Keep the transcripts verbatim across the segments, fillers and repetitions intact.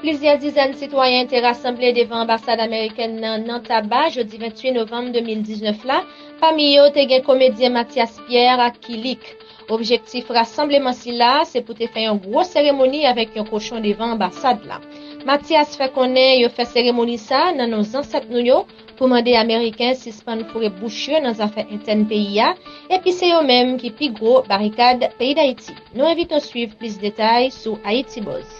Plizyè dizèn sitwayen te rasanble devan anbasad amerikèn nan nan Taba jodi venntuit novanm de mil diznèf la, pami yo te gen komedyen Mathias Pierre ak Kilik. Objektif rasanbleman sila se pou te fè yon gwo seremoni avèk yon kochon devan anbasad la. Mathias fè konnen yo fè seremoni sa nan non zansèt nou yo, pou mande Ameriken sispann foure bouch yo nan zafè entèn peyi a, epi se yo menm ki pi gwo barikad peyi Dayiti. Nou envite w swiv plis detay sou Haiti Buzz.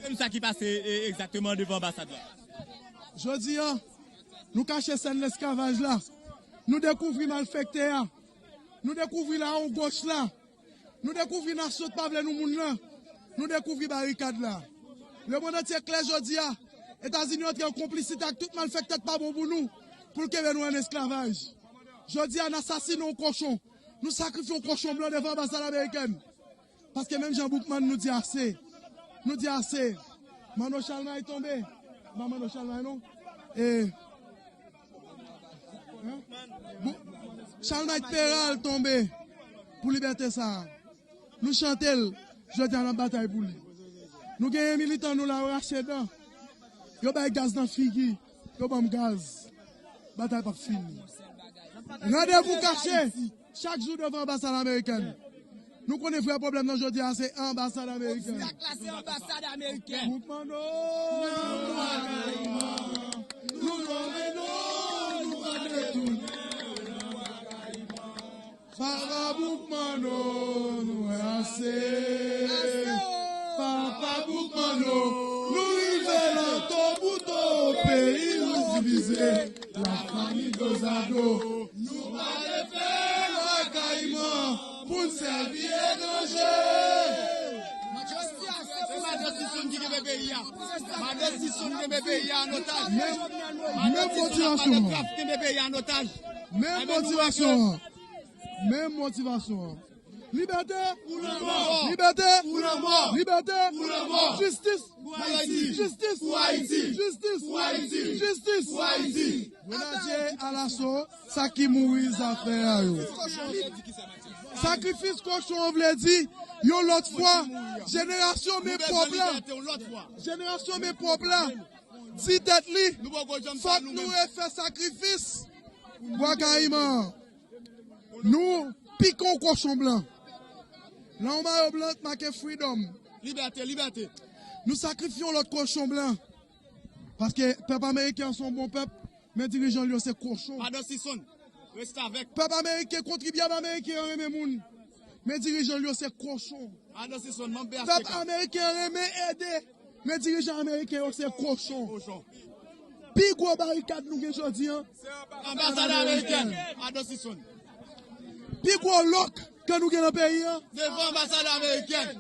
Menm sa ki pase e, egzakteman devan anbasad la. Jodi a, nou kache sèn lesklavaj la. Nou dekouvri malfektè a. Nou dekouvri lawo goch la. Nou dekouvri nasyon k pa vle nou moun nan. Nou dekouvri barikad la. Lemonn antye klè jodi a. Etazini antre an konplisite ak tout malfektè k pa bon pou nou, pou l kenbe nou an esklavaj. Jodi a, n asasinen yon kochon. Nou sakrifye yon kochon blan devan anbasad amerikèn. Paske menm jan Boukman nou di ase. Nou di ase. Manno Chalmay tonbe. Pa Manno Chalmay non. E Chalmay Peral tonbe pou libète sa a. Nou chante l, jodi a n ap batay pou li. Nou genyen militan nou la yo rache dan. Yo bay gaz nan figi, yo ban m gaz. Batay p ap fini. Randevou kache chak jou devan anbasad amerikèn. Nou konnen vrè pwoblèm nan jodi a se anbasad amerikèn. Obstak la se anbasad amerikèn. Boukman nou, nou pa kayiman. Nou nonmen nou, nou pa detounen. Papa Boukman nou, nou ase. Papa Boukman nou, nou rive nan to pou to, peyi nou divize. Lafanmi dozado. Nou pa te fè lwa kayiman pou n sèvi etranje. Madan Sison ki kenbe peyi a. Madan Sison kenbe peyi a an otaj. Menm motivasyon an. Kenbe peyi a an otaj. Menm motivasyon an. Menm motivasyon an. Libète! Ou lanmò! Libète! Ou lanmò! Libète! Ou lanmò! Jistis! Pou Ayiti! Jistis! Pou Ayiti! Jistis! Pou Ayiti! Jistis! Pou Ayiti! Grenadye alaso, sa ki mouri zafè a yo. Sakrifis kochon an vle di, yon lòt fwa, jenerasyon men pwòp la, jenerasyon men pwòp la, di tèt li, fòk nou refè sakrifis Bwa Kayiman an. Nou pike yon kochon blan. Nan yon mayo blan k make freedom. Libète, libète. Nou sakrifye yon lòt kochon blan. Paske pèp ameriken an se yon bon pèp, men dirijan l yo se kochon. Madan Sison, restavèk. Pèp ameriken, kontribyab ameriken an renmen moun, men dirijan l yo se kochon. Madan Sison, manm P H T K. Pèp ameriken an renmen ede, men dirijan ameriken yo se kochon. Kochon. Pi gwo barikad nou gen jodi a, anbasad amerikèn. Madan Sison. Pi gwo lòk ke nou gen nan peyi a, devan anbasad amerikèn.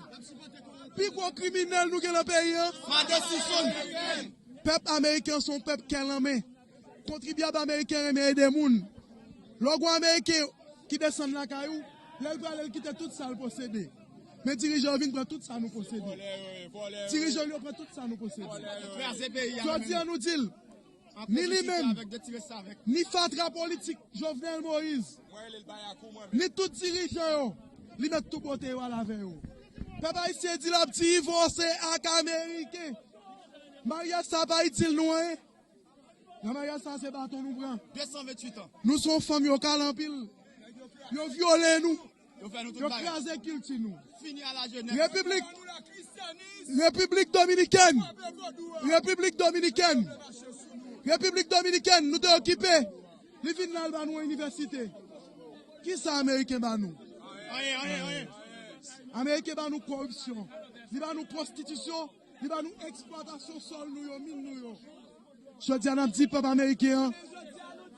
Pi gwo kriminèl nou gen nan peyi a, Madan Sison. Pèp ameriken se yon pèp kè lanmen. Kontribyab ameriken renmen ede moun. Lè w gen yon ameriken ki desann lakay ou, lè l prale, l kite tout sa l posede. Men dirijan yo vin pran tout sa nou posede. Dirijan yo pran tout sa nou posede. Jodi a nou di l, ni li menm, ni fatra politik Jovenel Moïse, ni tout dirijan yo, li mèt tou bote yo al avè yo. Pèp ayisyen di l ap divorse ak ameriken. Maryaj sa pa itil nou anyen. Nan maryaj sa se baton nou pran. Nou se yon fanm yo kale anpil. Yo vyole nou. Yo kraze kilti nou. Repiblik, Repiblik Dominikèn, Repiblik Dominikèn, Repiblik Dominikèn, nou te okipe. Li vin la, l ba nou yon inivèsite. Kisa Ameriken ba nou? Ameriken ba nou koripsyon. Li ba nou pwostitisyon. Li ba nou eksplwatasyon sòl nou yo, min nou yo. Jodi a n ap di pèp ameriken an,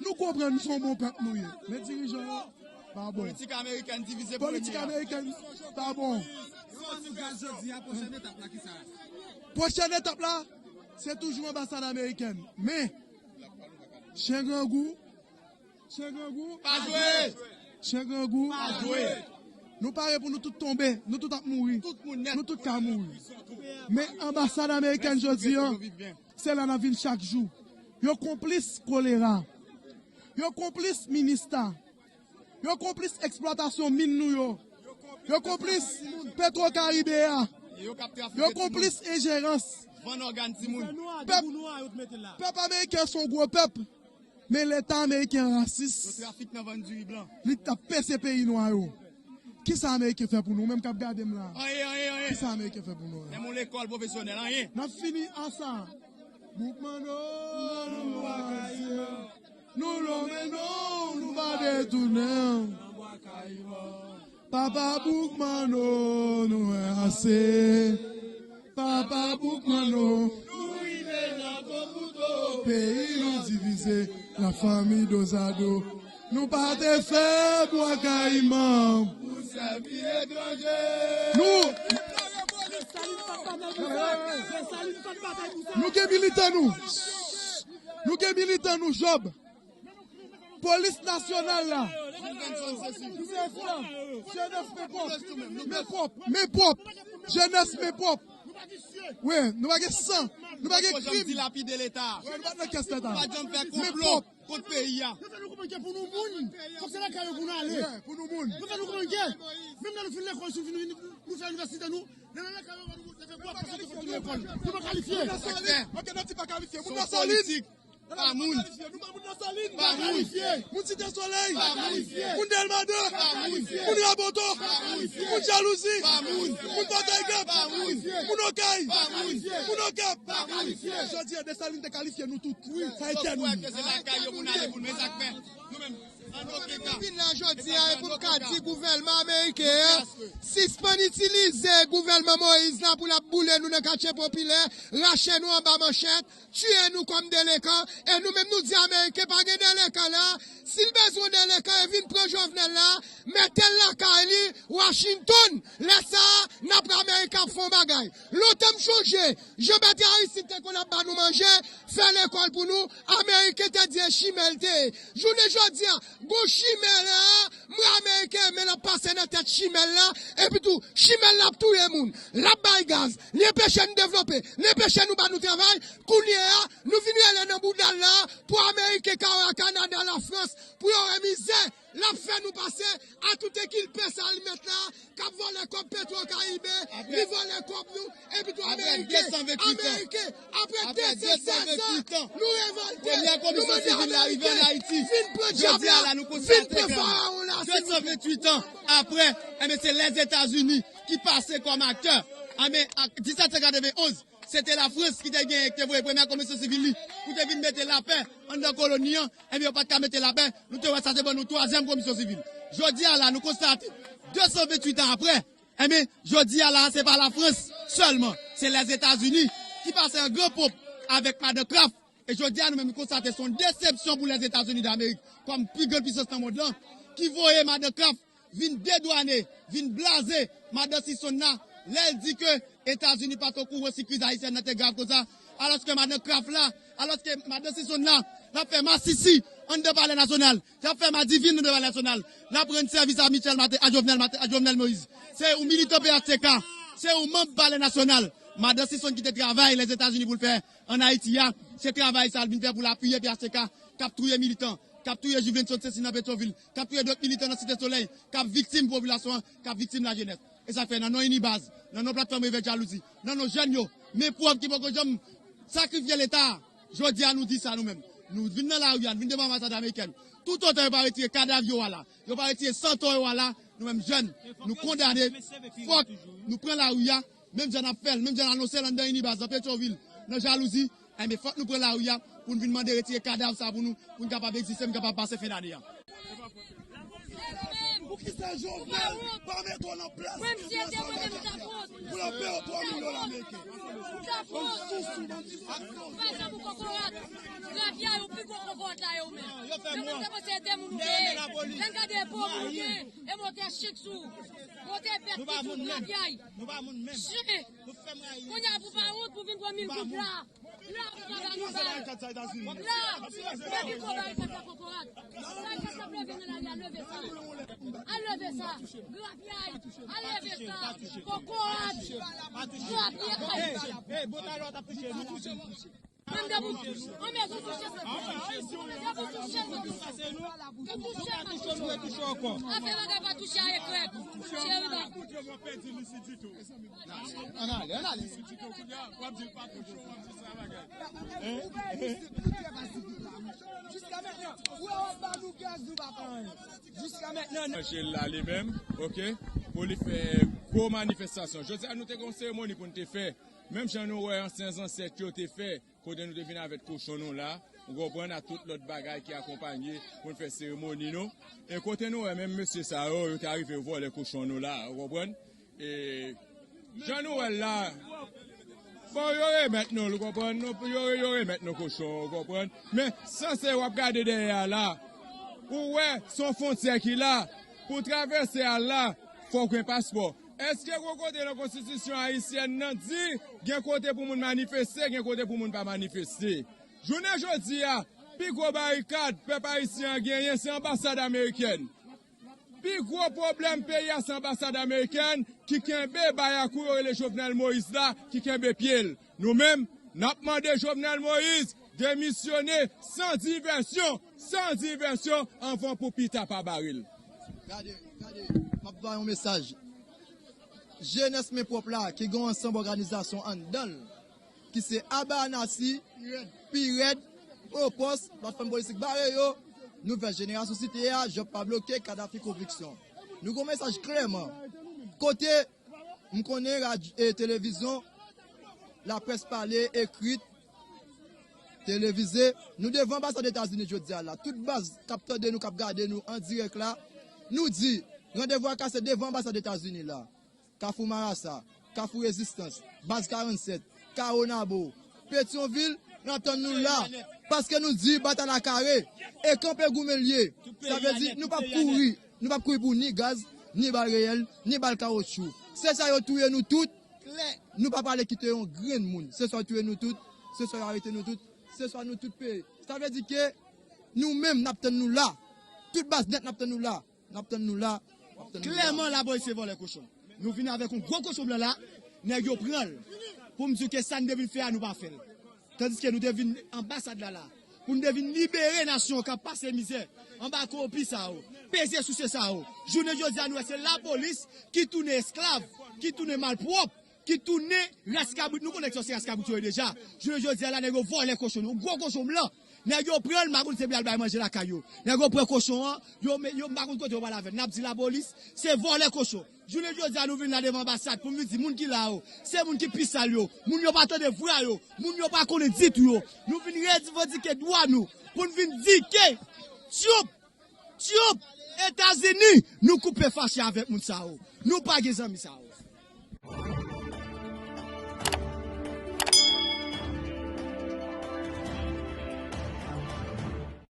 nou konprann nou se yon bon pèp nou ye. Men dirijan yo pa bon. Politik amerikèn divize pou renye a. Politik amerikèn pa bon. Sa nou gad jodi a, pwochèn etap la, kisa? Pwochèn etap la, se toujou anbasad amerikèn. Men, chen grangou, chen grangou, pa jwe! Chen grangou, pa jwe! Nou pare pou nou tout tonbe, nou tout ap mouri. Nou tout ka mouri. Men anbasad amerikèn jodi a, se la n ap vin chak jou. Yo konplis kolera. Yo konplis minista. Yo konplis eksplwatasyon min nou yo. Yo konplis Petro Caribe a. Yo konplis enjerans. Vann ògàn timoun. Pèp, pèp ameriken se yon gwo pèp. Men Leta ameriken rasis. Yo trafik nan vann diri blan. Li t ap pese peyi nwa yo. Kisa ameriken fè pou nou? Menm k ap gade m la. Anyen, anyen, anyen. Kisa ameriken fè pou nou? Menm yon lekòl pwofesyonèl, anyen. N ap fini a sa. Boukman, non, nou pa ka. Nou lonmen non, nou pa detounen. Papa Boukman, non, nou wè ase. Papa Boukman, non, nou rive nan kou kouto. Peyi nou divize, lafanmi dozado. Nou pa te fè bwa kayiman pou sèvi etranje. Nou, nou gen militan nou. Nou gen militan nou, Jòb. Polis nasyonal la. Jenès men pwòp. Men pwòp. Men pwòp. Jenès men pwòp. Wi, nou pa gen san. Nou pa gen krim. Dilapide Leta. Wi, nou pa nan kès Leta. Nou pa janm fè konplo kont peyi a. Yo fè nou konprann ke pou nou moun, fòk se lakay yo pou nou ale. Wi, pou nou moun. Yo fè nou konprann ke menm lè nou fin lekòl, si nou fin, nou fè inivèsite nou, lè nou lakay yo, nou fè gwo aplikasyon pou nou lekòl. Nou pa kalifye. Ok, n ap di pa kalifye. Moun nan Solid. Pa moun. Nou pa moun nan Solid. Pa moun. Moun Site Solèy. Pa moun. Moun Dèlma de. Pa moun. Moun Raboto. Pa moun. Moun Jalouzi. Pa moun. Moun Bòtèy Gap. Pa moun. Moun Okay. Pa moun. Moun Okap. Pa moun. Jodi a, Desalin te kalifye nou tout. Wi. Sa e tè nou. Fòk wè ke se lakay yo pou n ale pou nou. E sa k fè nou menm. Vin la jodi a, e pou m ka di gouvènman ameriken an sispann itilize gouvènman Moyiz la pou l ap boule nou nan katye popilè, rache nou anba manchèt, tiye nou kòm delenkan, e nou menm nou di ameriken pa gen delenkan la, si l bezwen delenkan, e vin pran Jovenel la, mete l lakay li, Washington, lè sa a, n ap wè ameriken ap fè yon bagay. Lontan m chonje, Jean Bertrand Aristide te konn ap ba nou manje, fè lekòl pou nou, ameriken te di e chimè l te ye. Jounen jodi a, gon chimè la, m wè ameriken men l ap pase nan tèt chimè l la, epi tou, chimè l la ap touye moun, l ap bay gaz, li enpeche n devlope, li enpeche nou ba nou travay, kounye a, nou vin rele nan bouda l la, pou ameriken ka wè Kanada, Lafrans, pou yo wè mizè l ap fè nou pase, a tout ekilpe sa l mèt la, k ap vòlè kòb Petro Caribe, li vòlè kòb nou, epi tou ameriken, ameriken, apre de san sèz an, nou revòlte, nou mande ameriken, vin pran djab la, vin pran farawon la, silvouplè. De san venntuit an apre, enben, se Lèzetazini ki pase kòm aktè. Enben, disèt san katrevenonz, se te Lafrans ki te genyen, ki te voye premyè komisyon sivil li, pou te vin mete lapè anndan koloni an. Enben, yo pa t ka mete lapè, nou te wè sa te ban nou twazyèm komisyon sivil. Jodi a la, nou konstate, de san venntuit an apre, enben, jodi a la, se pa Lafrans sèlman, se Lèzetazini ki pase an gran ponp avèk madan Kraft. E jodi a, nou menm, nou konstate se yon desepsyon pou Lèzetazini Damerik, kòm pi gran pisans nan mond lan, ki voye madan Kraft vin dedwane, vin blaze madan Sison la, lè l di ke Etazini pa t okouran si kriz ayisyèn nan te grav konsa, alòske madan Kraft la, alòske madan Sison la, l ap fè masisi anndan Palè Nasyonal, l ap fè madivin anndan Palè Nasyonal, l ap rann sèvis a Michel Martelly, a Jovenel Martelly, a Jovenel Moïse. Se yon militan P H T K, se yon manm Palè Nasyonal. Madan Sison ki te travay Lèzetazini pou l fè ann Ayiti a, se travay sa l vin fè pou l apiye P H T K, k ap touye militan, k ap touye Juvenson Cecil nan Petyonvil, k ap touye dòt militan nan Site Solèy, k ap viktim popilasyon an, k ap viktim lajenès. E sa k fè nan non Inibaz, nan non Platfòm Revè Jalouzi, nan non jèn yo, men pwòp ki poko janm sakrifye Leta a, jodi a nou di sa nou menm. Nou vin nan lari a, nou vin devan anbasad amerikèn. Toutotan yo pa retire kadav yo a la, yo pa retire santo yo a la, nou menm jèn, nou kondane, fòk nou pran lari a, menm jan n ap fè l, menm jan n anonse l anndan Inibaz, nan Petyonvil, nan Jalouzi, enben fòk nou pran lari a pou n vin mande retire kadav sa pou nou, pou n kapab egziste, pou n kapab pase fen dane a. Poukisa Jovenel pa mete w nan plas Mwen, si se te mwen menm, m t ap wont. Pou l ap peye w twa milyon ameriken? M t ap wont. Ou pa janm ou kokorat. Grapyay ou pi gwo kokorat la yo menm. Yo fè mwen. Yo menm te panse se moun ou te ye. Lè n gade epo moun ou te ye. E mwen te chik sou. Mwen te pèt pitit grapyay. Nou pa moun menm. Chen. Kounye a pou pa wont pou vin pran mil goud la. La pou pa ba nou bal. La. Depi kokorat pa fè kokorat. Sa ki ap leve nan lari a, leve sa. Al leve sa. Grapyay. Al leve sa. Kokorat. Grapyay. Mwen debout. Mwen debout sou chèz mwen. Mwen debout sou chèz mwen. Touche nou, touche nou, touche ankò. Afè bagay pa touche a ekrèk. Cheri ba. Ann ale, ann ale. Jiska mentnan, ou wè w ap ba nou gaz, nou pa fè anyen. Jiska mentnan, Anjel la li menm, oke, pou li fè gwo manifestasyon. Jodi a nou te gen yon seremoni pou n te fè. Menm jan nou wè ansyen zansèt yo te fè, kote nou te vin avèk kochon nou la, ou konprann, ak tout lòt bagay ki akonpanye pou n fè seremoni nou. E kote nou wè menm mesye sa yo, yo te arive vòlè kochon nou la, ou konprann. E jan nou wè l la, fò yo remèt nou l, ou konprann, nou, yo, yo remèt nou kochon, ou konprann. Men, sanse w ap gade dèyè a la, ou wè, se yon fwontyè ki la, pou travèse al la, fò w gen paspò. Èske gen kote nan konstitisyon ayisyèn nan di gen kote pou moun manifeste, gen kote pou moun pa manifeste? Jounen jodi a, pi gwo barikad pèp ayisyen an genyen se anbasad amerikèn. Pi gwo pwoblèm peyi a se anbasad amerikèn ki kenbe bayakou yo rele Jovenel Moïse la, ki kenbe pye l. Nou menm, n ap mande Jovenel Moïse demisyone san divèsyon, san divèsyon anvan pou pita pa bare l. Gade, gade, m ap ba yon mesaj. Jenès Men Pwòp la, ki gen yon ansanm òganizasyon anndan l, ki se Aba Anasi, Pi Rèd, Opòs, Platfòm Politik Bare Yo, Nouvèl Jenerasyon Site A, Jòb Pa Bloke, Kadafi Konviksyon. Nou gen yon mesaj klèman. Kote m konnen radyo, e, televizyon, laprès pale, ekrit, televize, nou devan anbasad Etazini jodi a la. Tout baz k ap tande nou, k ap gade nou an dirèk la, nou di, randevou a kase devan anbasad Etazini la. Kafou Marasa, Kafou Rezistans, Baz karannsèt, Kawo Nabo, Petyonvil, n ap tann nou la. Paske nou di batay la kare e kanpe goumen l ye. Sa vle di nou p ap kouri, nou p ap kouri pou ni gaz, ni bal reyèl, ni bal kawotchou. Se sa yo touye nou tout. Nou pa prale kite yon grenn moun. Se swa yo touye nou tout, se swa yo arete nou tout, se swa nou tout peye. Sa vle di ke nou menm n ap tann nou la. Tout baz nèt n ap tann nou la. N ap tann nou la. N ap tann nou la. Klèman, lapolis se vòlè kochon. Nou vin avèk yon gwo kochon blan la, nèg yo pran l. Pou m di w ke sa n te vin fè a, nou pa fè l. Tandiske nou te vin anbasad la la. Pou n te vin libere nasyon an k ap pase mizè anba kowonpi sa yo, peze souse sa yo. Jounen jodi a, nou wè se lapolis ki tounen esklav, ki tounen malpwòp, ki tounen ras kabrit. Nou konnen ki sòs se ras kabrit yo ye deja. Jounen jodi a la, nèg yo vòlè kochon nou. Gwo kochon blan. Nèg yo pran l, m pa konn se pou y al bay manje lakay yo. Nèg yo pran kochon an, yo, yo, m pa konn kote yo pral avè l. N ap di lapolis, se vòlè kochon. Jounen jodi a, nou vin la devan anbasad pou n vin di moun ki la yo, se moun ki pi sal yo, moun yo pa tande vwa yo, moun yo pa konnen ditou yo. Nou vin revandike dwa nou pou n vin di ke, tchoup, tchoup, Etazini, nou koupe fache avèk moun sa yo. Nou pa gen zanmi sa yo.